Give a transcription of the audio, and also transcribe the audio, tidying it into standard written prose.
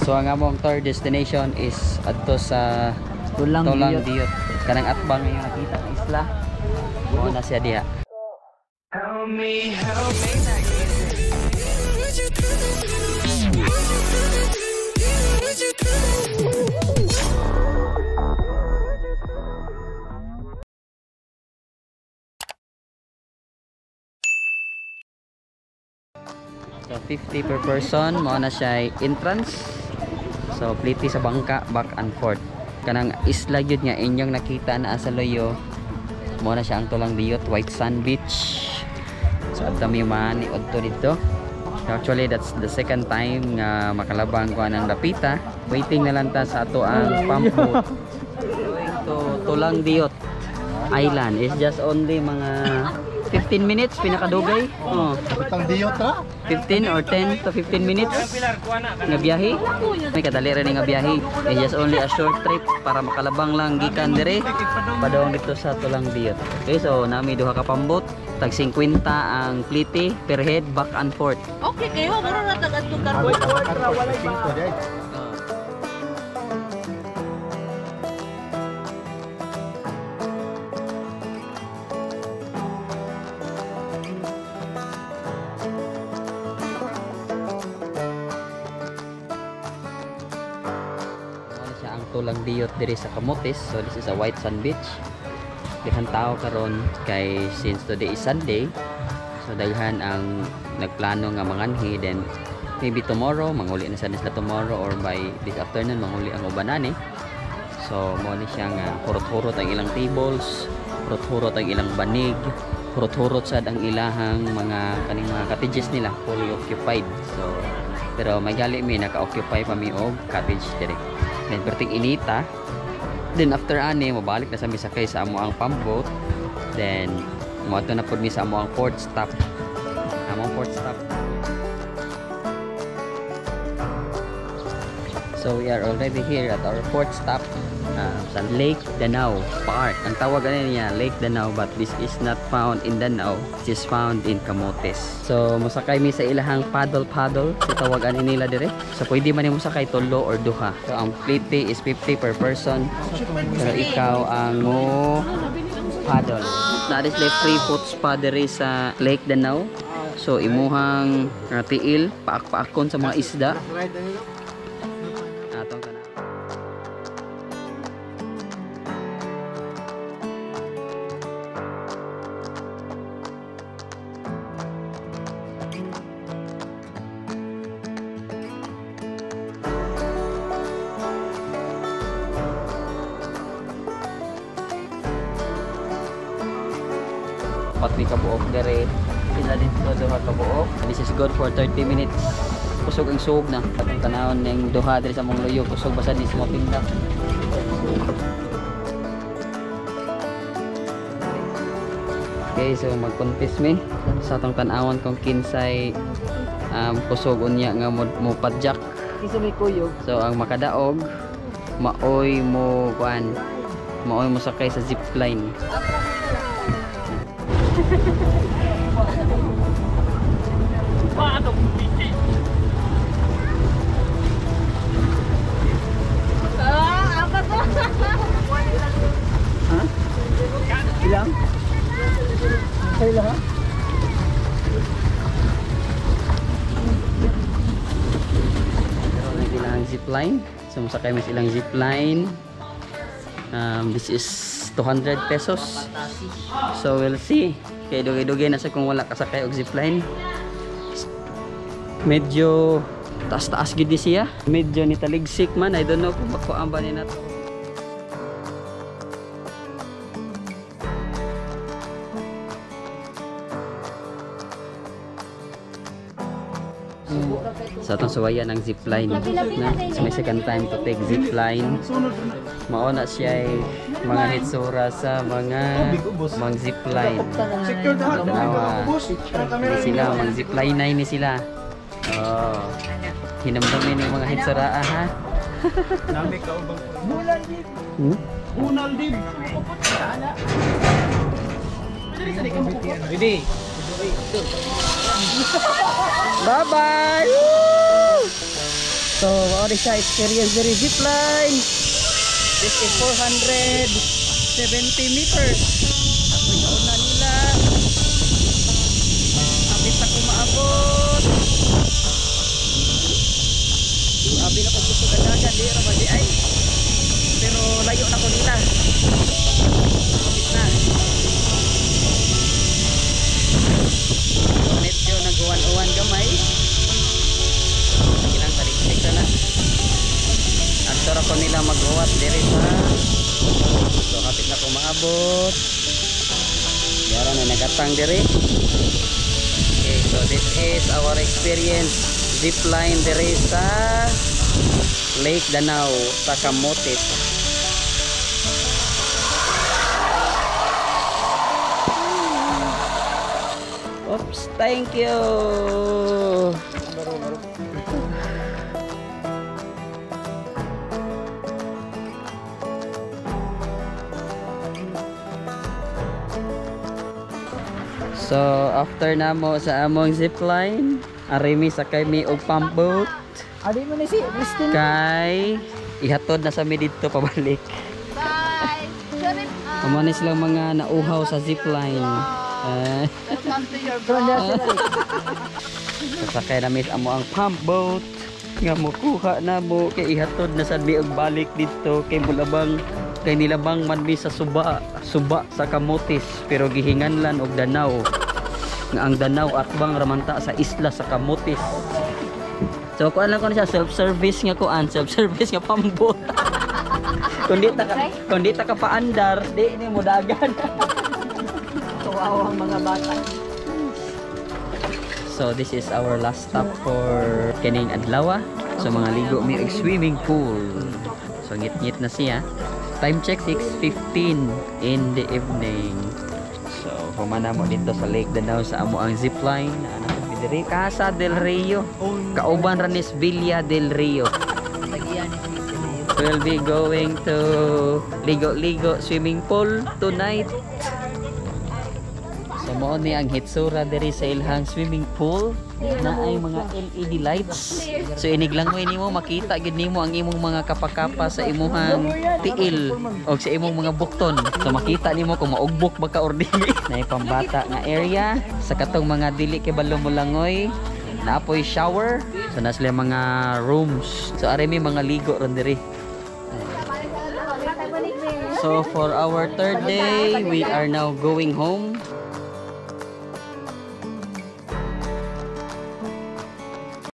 So ang among third destination is adto sa Tulang Tulang Diyot. Diyot. Kanang atbang nga nakita ng isla. Mao na siya diha. So 50 per person, mao na siya entrance. So pliti sa bangka back and forth. Kanang isla gyud nga inyong nakita na sa Loyo. Mao na siya ang Tulang Diyot, White Sand Beach. So adto mi man odto didto. Actually, that's the second time nga makalabang ko ng dapita. Waiting na lang ta sa ato ang pump boat. Going to Tulang Diyot Island. It's just only mga 15 minutes pinakadugay. Oh. Butang Diyot ra. 15 or 10 to 15 minutes nga biyahe. May kadali rin nga biyahe. It's just only a short trip para makalabang lang gikan dire padong dito sa Tulang Diyot. Okay, so nami duha ka pambot, tag 50 ang plite per head back and forth. Okay kayo, mura na tag adto karon. Wala siya ang Tulang Diyot diri sa Camotes. So this is a white sand beach. Daghan tao karon kay since today is Sunday. So daghan ang nagplano nga manganhi, then maybe tomorrow manguli na sad sila tomorrow or by this afternoon manguli ang uban ani. So mo ni siya nga hurot-hurot ang ilang tables, hurot-hurot ang ilang banig, hurot-hurot sad ang ilahang mga kaning mga cottages nila, fully occupied. So pero may gali mi naka-occupy pa mi og cottage diri. Then perting inita. Then after ani mobalik na sa mi sakay sa amo ang pump boat. Then moadto na pud mi sa amo ang fourth stop. Among fourth stop. So we are already here at our fourth stop, sa Lake Danao Park. Ang tawag ani niya Lake Danao, but this is not found in Danao. It is found in Camotes. So mosakay mi sa ilahang paddle paddle sa tawag ani nila dire. So pwede man nimo sakay tulo or duha. So ang plite is 50 per person. Pero ikaw ang mo paddle. That is like free foot spa dire sa Lake Danao. So imuhang tiil paak-paakon sa mga isda. Atong tanan. Pat mi kabuok dere. Sila dito duha kabuok. This is good for 30 minutes. Kusog ang sug na. Atong tanawon ning duha diri sa mong luyo, kusog basta ni sa mapindak. Okay, so mag-contest mi sa atong tan-awon kung kinsay kusog unya nga mo padjak. Kinsa may kuyog? So ang makadaog maoy mo kuan, maoy mo sakay sa zipline. Ah, apa to? Ha? Ilang? Kayo lang ha? Pero na ilang zipline. So mosakay mas ilang zipline. This is 200 pesos. So we'll see. Kay dugay-dugay na sa kung wala kasakay og zipline. Medyo taas-taas gid ni siya. Medyo nitaligsik man. I don't know kung bakuan ba ni nato. Sa atong suwayan ang zipline. Na, it's my second time to take zipline. Mao na siya mga hitsura sa mga mang zipline. Tanawa. Ni sila mang zipline na ni sila. Oh. Hinamdamin ni mga hitsura ha. Nami ka ubang. Bunal din. Bunal din. Ready. Bye-bye. So, mao ni siya experience diri zipline. This is 470 meters. Ako'y kauna nila. Kapit ako maabot. Abi na kung gusto dagan, di ra ba di ay. Pero layo na ko nila. Kapit na. So, medyo nag-uwan-uwan gamay. Sige lang, taliksik na. Adto ra ko nila maghuwat diri sa. So kapit na ko maabot. Yara na nagatang diri. Okay, so this is our experience zipline diri sa Lake Danau sa Camotes. Oops, thank you. So after namo sa among zipline, ari mi sakay mi og pump boat Adi mo ni si Christine. Kay ihatod na sa mi didto pabalik. Bye. Sorry. Amo ni silang mga nauhaw sa zipline. Welcome to your vlog. Sasakay na mi sa amo ang pump boat nga mokuha na mo kay ihatod na sad mi og balik didto kay mulabang kay nilabang man mi sa suba, suba sa Camotes, pero gihinganlan og Danau nga ang Danau atbang ramanta sa isla sa Camotes. So kuan lang ko na siya, self-service nga kuan, self-service nga pambot. Kung di ta ka paandar, di ni mo dagan. Kawawa ang mga bata. So this is our last stop for kining adlaw. So mga ligo mi og swimming pool. So ngit-ngit na siya. Time check, 6:15 in the evening. So humana mo dito sa Lake Danau sa amo ang zipline na anak ko diri Casa del Rio. Kauban ra ni Villa del Rio. We'll be going to ligo-ligo swimming pool tonight. So mao ni ang hitsura diri sa ilhang swimming pool na ay mga LED lights. So inig langoy nimo, makita gid nimo ang imong mga kapakapa sa imuhang tiil o sa imong mga bukton. So makita nimo kung maugbok ba ka or dili. Naay pambata nga area sa katong mga dili kay balo molangoy. Naapoy shower. So na sila mga rooms. So ari may mga ligo ron diri. So for our third day, we are now going home.